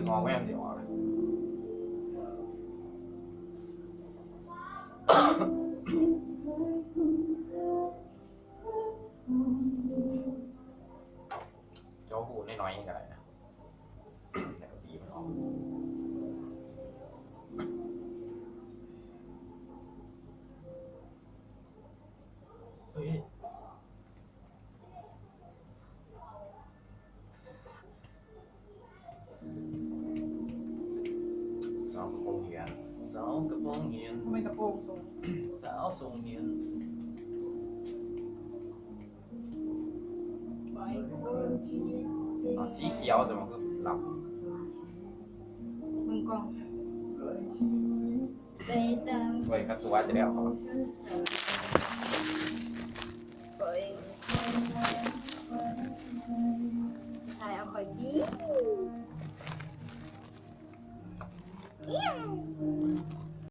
ງອກແມ່ນຊິອອກລະ ເຈົ້າຫູນ້ອຍໆ ກໍໄດ້ນະ ແລ້ວກໍບີບມັນອອກ ເອີຍ. ສາວກະໂປງຮຽນ ສາວກະໂປງຮຽນ ທຳໄມກະໂປງສູງ ສາວສົ່ງຮຽນ ເອົາສີຂຽວຊະ ມັນຄືດຳ ເບິ່ງກ່ອນ ໄປຕາມ ໂອ້ຍ ກະສວຍຊະແລ້ວ ຂ້ອຍ